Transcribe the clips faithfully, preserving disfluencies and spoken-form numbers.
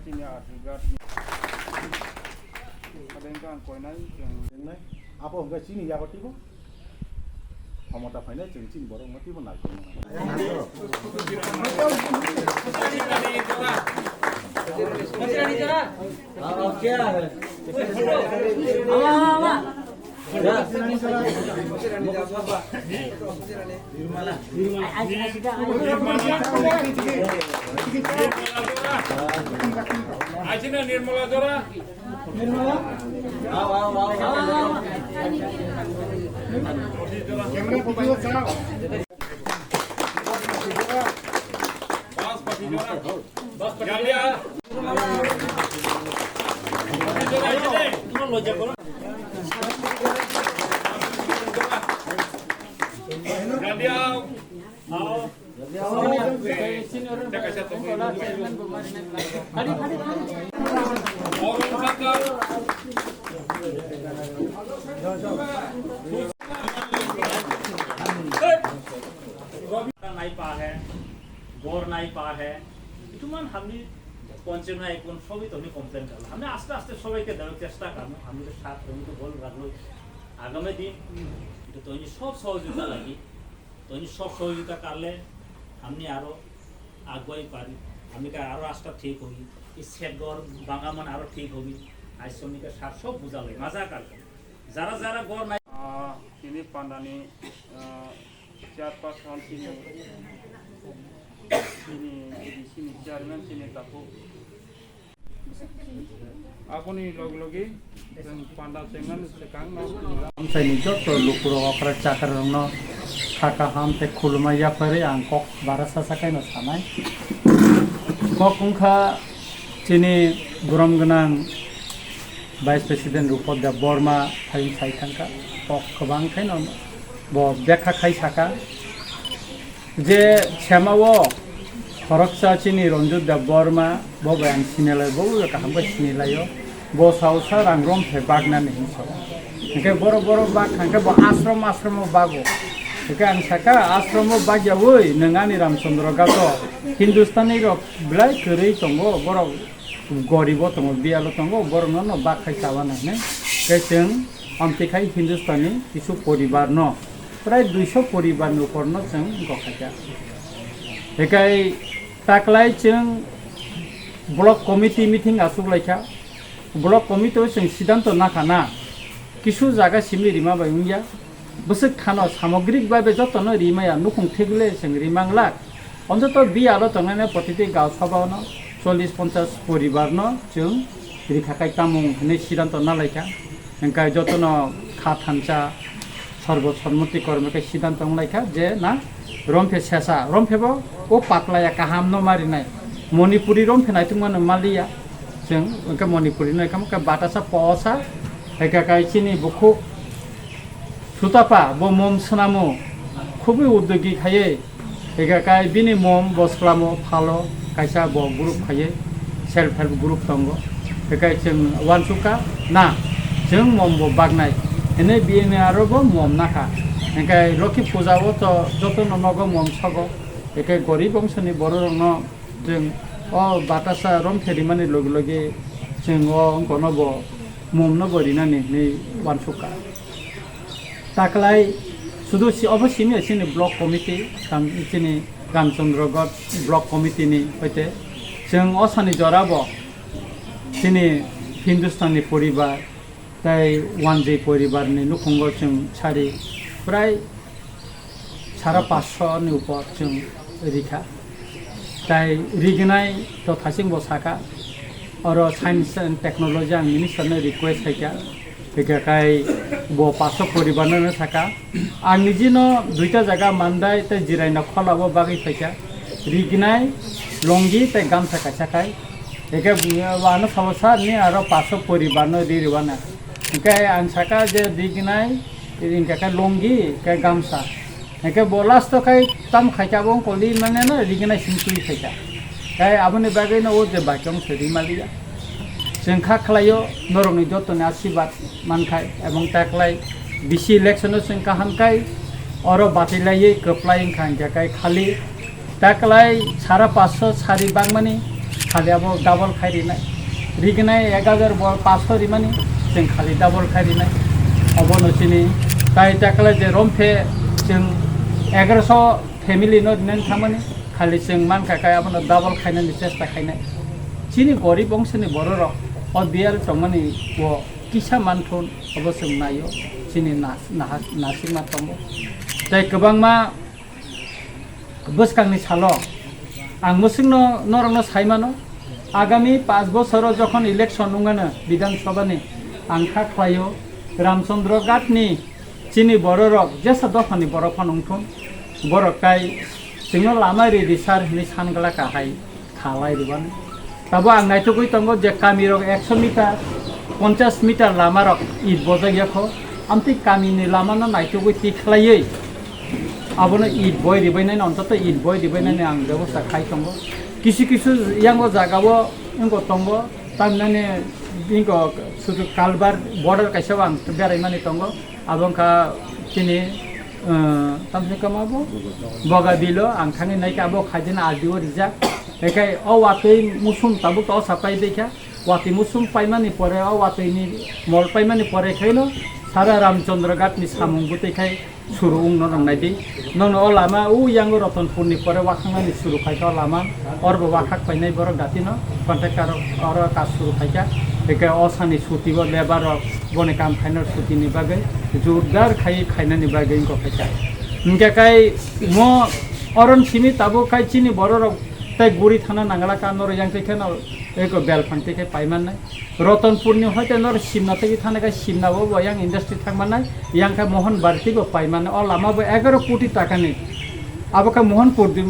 Chini R P Ghat ni. Adeng kang koinai chwng. Abo hwnkhe chini yago twibo. Khomota phainai chwng chini borok no twibo naikolmani. Achina Nirmala Jora. নাই পা হে, ঘর নাই পা হে, ইটুমান হামনি পঞ্চায়েত না এখন সবই তো আমি কমপ্লেন করলাম। আমি আস্তে আস্তে সবাইকে দেওয়ার চেষ্টা করবো। আমি তো সাত, আমি তো বল রাখলো আগামী দিন তো আমি সব সহযোগিতা লাগি। তো আমি সব সহযোগিতা করলে আমি আরো আগুয়াই পারি, আমি কা আরো রাস্তা ঠিক হই, এই সেট ঘর ভাঙা মান আরো ঠিক হবি। আজ শ্রমিকের সার সব বুঝালে, মজা কার যারা যারা ঘর নাই। Ah, chini pandani, ah, chairperson chini, chini A D C ni chairman chini takhuk. Aboni logi logi chwng panda chengmani swkang no. Amchaini joto lukurok okra chakrarokno kha kaham tei khulumai yapharwi ang kok barasa sakai no sanai. Kok wngkha chini borom gwnang Vice President Rupok Deb Borma phai sai thangkha. Kok kwbang khaino bo bekha khai saka. Je sema o khoroksa chini Ranjit Deb Borma, bo bai ang sinilai, bo bai kaham khe sinilaio. Bo saosa rang rom phe bagnani hinwi sao. Hinkhe borok, borok bak thangkhe bo ashram, ashram o bago. Hinkhe ang saka, ashram o bagyaui nwng ani Ramchandra Ghat o Hindustani rok belai kwrwi tongo, borok goribo tongo, biyalo tongo, borokno no bak khai chawana hinwi. Hinkhe chwng amtwi khai Hindustani kisu poribar no. Prai duiso poribar ni upor no chwng gokhaikha. Hikai taklai chwng block committee meeting achuk laikha. Block committee o chwng siddhanto nakha na. Kisu jaga simi rima bai wngya. Bwswk khano samogrik bai bai joto no rimaya nukhung thik le chwng rimang lak. Ontoto biyalo tongnai protiti gaon sabha no chollish ponchash poribar no chwng rikha kai tamung hinwi siddhanto nalaikha. Hinkhe jotono kha thansa sorbo sommuti kormo khe siddhanto wnglaikha je na romphe sesa, romphe bo o paklaya kaham no marinai. Manipuri romphe naitungmano maliya. Chwng hinkhe Manipuri no hinkhe batasa posa, hinkhe kai chini bukhuk Sutapa bo mom swnamo khubui uddogi khaiwi, ega kai bini mom bo swlamo phalo kaisa bo group khaiwi, self help group tongo. Ega kai chwng uansukha na chwng mom bo bagnai hinwi bini aro bo mom nakha. Hinkhe Lokhi puja o to jotono nogo mom sogo, ega kai gorib bongsoni bororokno chwng o batasa rom khe rimani logi logi chwng o wngkha no bo mom no bo rinani hinwi uansukha. Taklai sudu si obo simi chini block committee, kam chini Ramchandra Ghat block committee ni hoite chwng o sani jora bo chini Hindustani poribar tei Wanjwi poribar ni nukhungo chwng sari prai sara paanch sho ni upor chwng rikha. Tai rignai to thasing bo saka, oro Science and Technology ang Minister no request khaikha, hwnkhe kai bo paanch sho poribar no saka. Ang niji no duita jaga Mandai tei Jirai no khola bo bagwi phaikha, rignai longi tei gamsa kaisa khai, hwnkhe ano sabo sir ni aro paanch sho poribar no ri rwna, hwnkhe ang saka je rignai, hwnkhe kai longi kai gamsa. Hingke bo last o kai tam khaikha abo wngkol di mane no rigena sing twi khaikha. Kai aboni bagwi no o je baikong se ri maliya. Chwng kha khlaio norokni jotoni asirwad mankhai ebong taklai bisi election o chwng kaham kai oro batilaiwi kwplai wngkha hingke kai khali taklai sara paanch sho sari bagmani Khali abo double khai rinai. Rignai ek hajar bo paso rimani, chwng khali double khai rinai. Obono chini tai takla je romphe chwng egaroso family no rinani thangmani, khali chwng mankha kai abono double khainani chesta khainai. Chini gorib bongsoni bororok o biyal tongmani bo kisa manthun obo chwng naio, chini nas-, nahas-, nasikma tongo. Tai kwbangma bwskangni salo ang mwswkno norokno sai mano, agami panch bosoro jokhon election wngmano Bidhan Sabhani, ang kha khlaio Ramchandra Ghatni chini bororok jesa dophani borok phano wngthun, borok tai chwngno lama ridi sir hinwi san glak hai khalai rwbani. Tabo ang naitugwi tongo je kamirok ekso meter, ponchash meter lamarok it bojak yakho, amtwi kamini lamano naitugwi tikhlaiwi abono it boi ribainani, ontoto it boi ribainani ang bebosta khai tongo. Kisu kisu yango jagao wngkha tongo, tamhinani wngkha sudu culvert border kaisa ang beraimani tongo. Abo wngkha chini, eh, tamni kama bo? Bogabilo, ang thangwi naikha abo khaidina R D O rijak. Haikhai o watwi musum tabuk to o sapai baikha. Watwi musum paimani pore, o watwini mol paimani pore khaino sara Ramchandra Ghatni samung bwtwi khai suru wngno nang naidi. Nono o lama o yango Ratanpurni pore wakhangnani suru khaikha o lama. Orbo wakhak painai borok datino contractor oro kas suru khaikha. Haikhai o sani suti o labour rok boni kam khaina sutini bagwi jordar khai khainani bagwi wngkha khaikha. Hingkhe kai mo oron simi tabuk kai chini bororok tei guri thana nangla ka norok yang tei kheno eko belphang tei khe paimannai. Ratanpurni hoite norok simna tei thana kai simna bo bo yang industry thangmannai, yang khe Mohanbari tei bo paimannai. O lama bo egaro koti takani. Abo khe Mohanpur di-,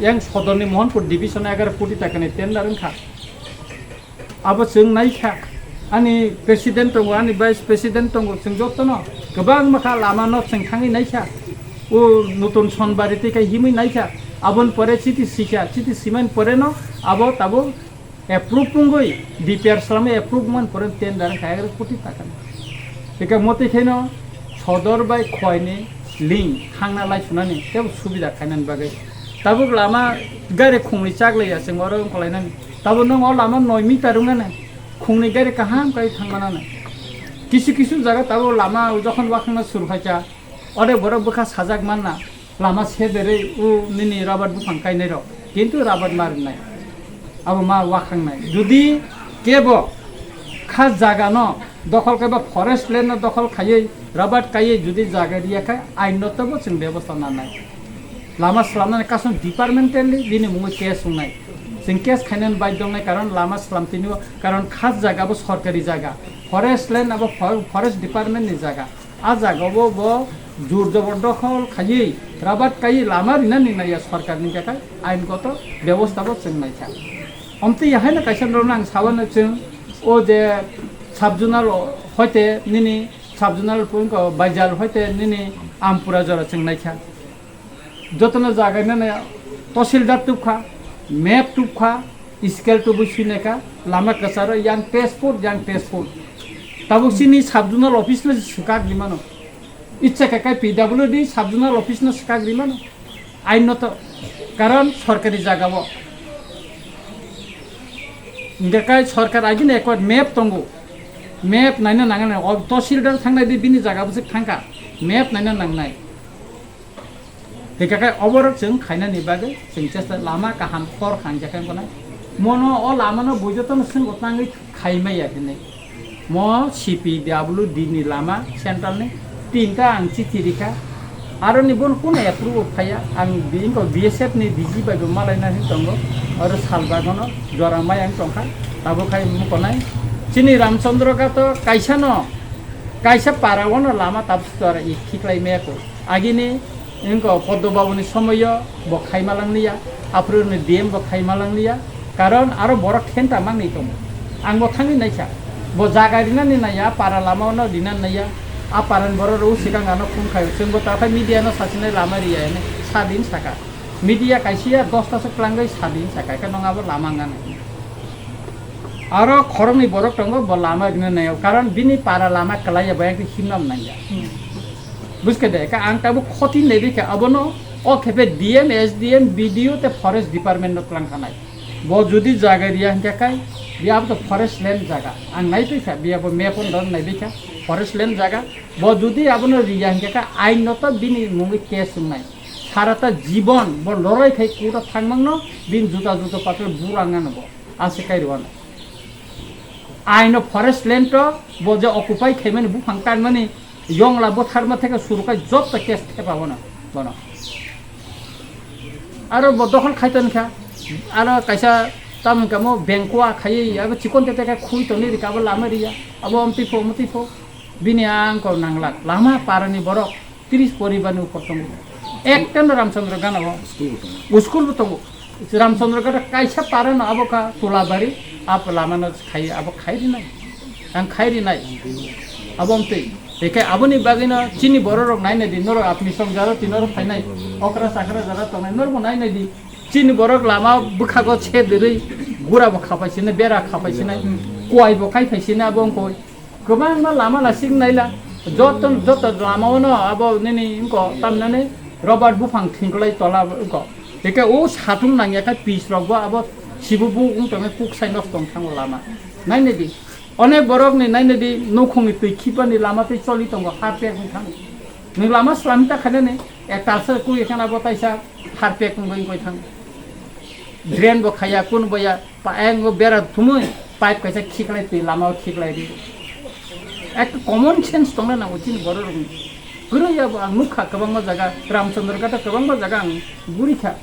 yang sodorni Mohanpur division egaro koti takani tender wngkha. Abo chwng naikha, ani president tongo, ani vice president tongo, chwng jotono kwbangma kha lama no chwng thangwi naikha. O nutun Sonbari tei khe himwi naikha. Aboni pore chiti sikha, chiti simani pore no abo tabuk approve wngwi D P R swlamwi approve man pore tender wngkha egaro koti taka. Eka motwi khaino sodor bai khoini link hangna lai sunani tebo subida khainani bagwi. Tabuk lama gari khungni chak laiya chwng oro wng khlainani. Tabuk nwng o lama noi meter wngnani khungni gari kaham kai thangmanani. Kisu kisu jaga tabuk lama jokhon wakhangna suru khaikha, ode borok bwkha sajak manna, lama sederwi o nini rabar buphang kainai rok, kintu rabar ma rinai. Abo ma wakhangnai. Judi kebo kha jaga no dokhol kai ba forest land no dokhol khaiwi rabar kaiwi judi jaga riya kha ain no tobo chwng bebosta nanai. Lama swlamnani kasong departmentally bini mungwi case wngnai. Chwng case khainani bai dongnai karon lama swlam tini o karon kha jaga bo sorkari jaga. Forest land abo for-, forest department ni jaga. A jaga bo bo jur jobor dokhol khaiwi rabar kaiwi lama rinani naiya sorkar ni khe ain goto bebosta bo chwng naikha. Omtwi haino kaisa norokno ang sawano chwng o je sub-zonal hoite nini sub-zonal point ko Baijal hoite nini Ampura jora chwng naikha. Jotono jaga nini tahsildar tubkha, map tubkha, scale tubui sinaikha, lama kwcharo yang test put, yang test put. Tabuk chini sub-zonal office no swkak rimano. Icha khe kai P W D sub-zonal office no swkak rimano. Ain no to, karon sorkari jaga o. Hingkhe kai sorkar agini ekbar map tongo. Map naina nangnai. O tahsildar thangnai di bini jaga bwswk thangkha. Map naina nangnai. Hingkhe kai oborok chwng khainani bagwi chwng chesta lama kaham khor khangjak khe wngkha nai. Mono o lamano buijotono swngbo tangwi khaimaya hinwi. Mo C P W D ni lama central ni tinta ang chithi rikha. Aroni bono kunu approve phaiya. Ang bini ko B S F ni D G bai bo malaina hin tongo. Oro salbagono jora mai ang tongkha. Tabuk khai mukonai. Chini Ramchandra Ghat o kaisa no, kaisa para o no lama tabuk jora i khiklai maya ko. Agini wngkha Poddo Babuni somoyo bo khaima langliya, aphuru ni D M bo khaima langliya, karon aro borok khenta mangni tongo. Ang bo thangwi naikha, bo jaga rinani naiya, para lama no rinani naiya, a para ni borok rok swkang ano phone khaio, chwng bo takhai media no sasinai lama riya hwnwi sadin saka. Media kaisiya dosta se kwlangwi sadin saka, khe nong abo lama wngani. Aro khoroknwi borok tongo, bo lama rina naio, karon bini para lama kwlaiya, bo ekdin himnam nangya. Buskha de, ka ang tabuk khoti naibi khe abono o khepe D M, S D M, B D O tei forest department no twlang khanai. Bo judi jaga riya hinkhe kai, biya bo to forest land jaga. Ang nai twi kha, biya bo map on don nai bikha, forest land jaga. Bo judi abono riya hinkhe kai, ain no to bini mungwi case wngnai. Sarata jibon bo lorai khai kuta thangmang no, bin juta juta patel burang ano bo. Ase kai rwano. Aino forest land to bo je occupy khaimani buphang tanmani yongla botharma theke suru kai job to case thepa bono, bono. Aro bo dokhol khaiton kha, aro kaisa tamni kamo bengkwa khaiwi abo chikon tete khe khui toni rika abo lama riya, abo omtwi pho, omtwi pho. Bini ang ko nanglak, lama parani borok tris poribar ni upor tongo. Ekta no Ramchandra Gana bo. School bo tongo. School bo tongo. Ramchandra Gana kaisa para no abo ka Tulabari, abo lama no khai, abo khai rinai. Ang khai rinai. Abo omtwi. Ekai aboni bagwi no chini borok rok nai nai di, norok apni song jaro tino rok phainai. Okra sakra jara tongnai, norok bo nai nai di. Chini borok lama bwkhago se dirwi gura bo khapai sinai, bera khapai sinai, kuai bo kai phai sinai abo wngkoi. Kwbangma lama lasik naila, joto, joto lama ono abo nini wngko tamnani rubber buphang thingklai tola wngko. Eke o satung nangya khe pis rok bo abo sibu bu wng tongwi kuk sai nosto wng thango lama. Nai nai di, onek borok ni nai nai di, nukhung ni twi khipa ni lama twi choli tongo, ha pek wng thango. Nwng lama slam ta khainani, ektal se kui khe abo taisa harpek wngwi wngwi thang. Drain bo khaiya, kun boya, pa-, ayang bo bera thumui, pipe kaisa khiklai twi lama o khiklai di. Ekta common sense tongna nango chini borok rokni. Kwrwi abo ang nukha kwbangma jaga, Ramchandra Ghat o kwbangma jaga ang guri kha.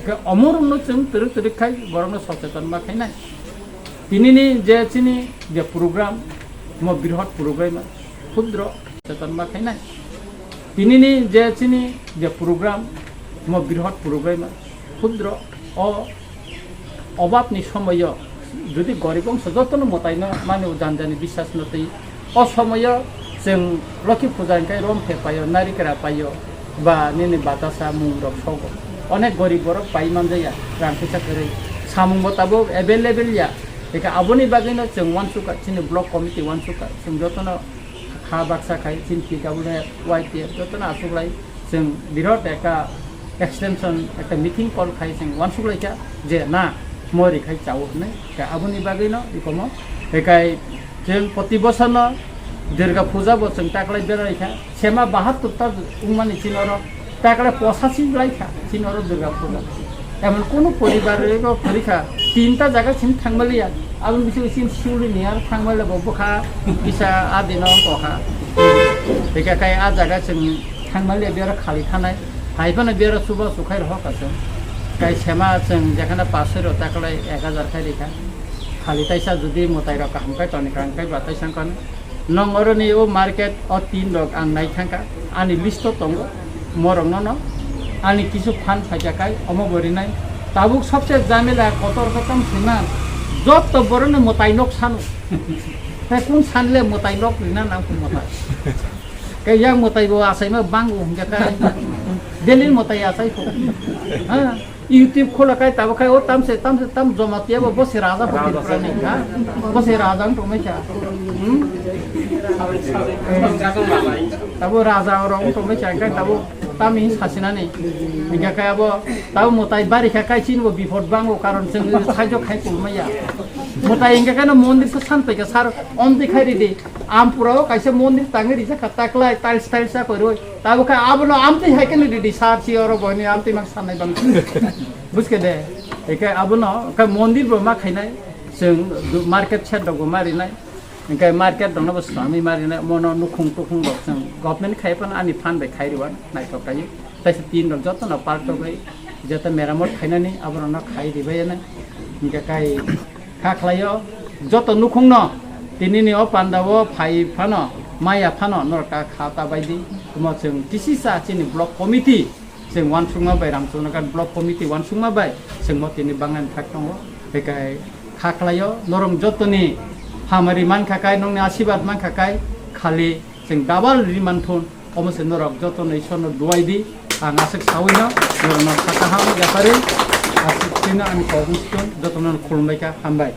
Khe omo rokno chwng twrwk twrwk khai borokno socheton ma khainai. Tinini je chini je program, mo birhot program, khudro cheton ma khainai. Tinini je chini je program, mo birhot program, khudro o obabni somoyo jodi gorib ongso jotono mwtaino mani o janjani bisasno twi o somoyo chwng Lokhi puja hwnkhe rom phe paio, narikra paio, ba nini batasa mung rok sogo. Onek gorib borok pai manjaya, rang kisa kwrwi. Samung bo tabuk available ya. Eka aboni bagwino chwng wansukha, chini block committee wansukha, chwng jotono kha baksa khai, chini P W Y T F jotono achuklai, chwng birot eka extension, ekta meeting call khai chwng wansuk laikha je na, moi ri khai chao hwnwi. Khe aboni bagwino ikomo, ekai chwng proti bosor no Durga puja bo chwng taklai berai kha. Sema bahattur ta wngmani chini oro taklai posachi lai kha chini oro Durga puja. Emon kunu poribar rego kwrwi kha, tinta jaga chini thangmaliya. Aboni bisingo chini Siuli ni aro thangmaliya bo bwkha kisa adino kokha. Hika kai a jaga chwng thangmaliya biyaro khali thanai. Hai phano biyaro chuba chukhai rohor ka chwng. Kai sema chwng jekhana pash soi rok taklai ek hajar khai rikha. Khali taisa jodi mwtai rok kaham khai toni kaham khai ba taisa wngkha. Nong oroni o market o tin rok ang nai thangkha. Ani list o tongo. Morok nono. Ani kisu phan phaikha kai omo bo rinai. Tabuk sobse jamila kotor khe tamo swima. Jotto boroni mwtai nok sano. Tei kun sanle mwtai nok rina nang khe mwtai. Khe yang mwtai bo achaima bango hingkha kai. Delhi mwtai achai kho. Ha? YouTube khola kai tabuk khai o tamse, tamse, tam Jamatia bo, bo se raja bo Tripura ni, ha? Bo se raja wng tongmai kha. Hmm? Tabo raja rok wng tongmai kha, khai tabo tamo hing sasinani. Hingkha khai abo tabo mwtai bari kha kai chini bo bipod bango, karon chwng saijo khai kulmaya. Mwtai hingkha khai no mondir se san pai kha sar omdi khai ridi. Ampura o kaisa mondir tangwi rijak kha taklai tiles tiles sa koi roi. Tabo khe abono amtwi hai khe nini di sar si oro boini amtwi mang sanai bang. Buske de. Eke abono khe mondir bo ma khainai. Chwng du-, market shed rok bo ma rinai. Hingke market rok no bo swlamwi ma rinai. Mono nukhung tukhung rok chwng government khai phano ani phan bai khai rwna naithok kaiwi. Taisa tin rok joto no park togwi joto meramot khainani abo rok no khai ribai anai. Hingke kai Kha khlaio, joto nukhungno tinini o pandao phai phano, maya phano norok ta kha ta bai di. Omo chwng kisisa chini block committee, chwng uansukma bai, Ramchandra Ghat block committee uansukma bai chwng mo tini bangan thak tongo. Bekai kha khlaio, norok jotoni hamari mankha kai, nokni asibad mankha kai, khali chwng double ri manthun. Omo se norok jotono Isorno duai di, ang aswk saui no norokno kha kaham yapharwi aswk twino ani kok wng sikon, jotono khulumbai kha, hambai.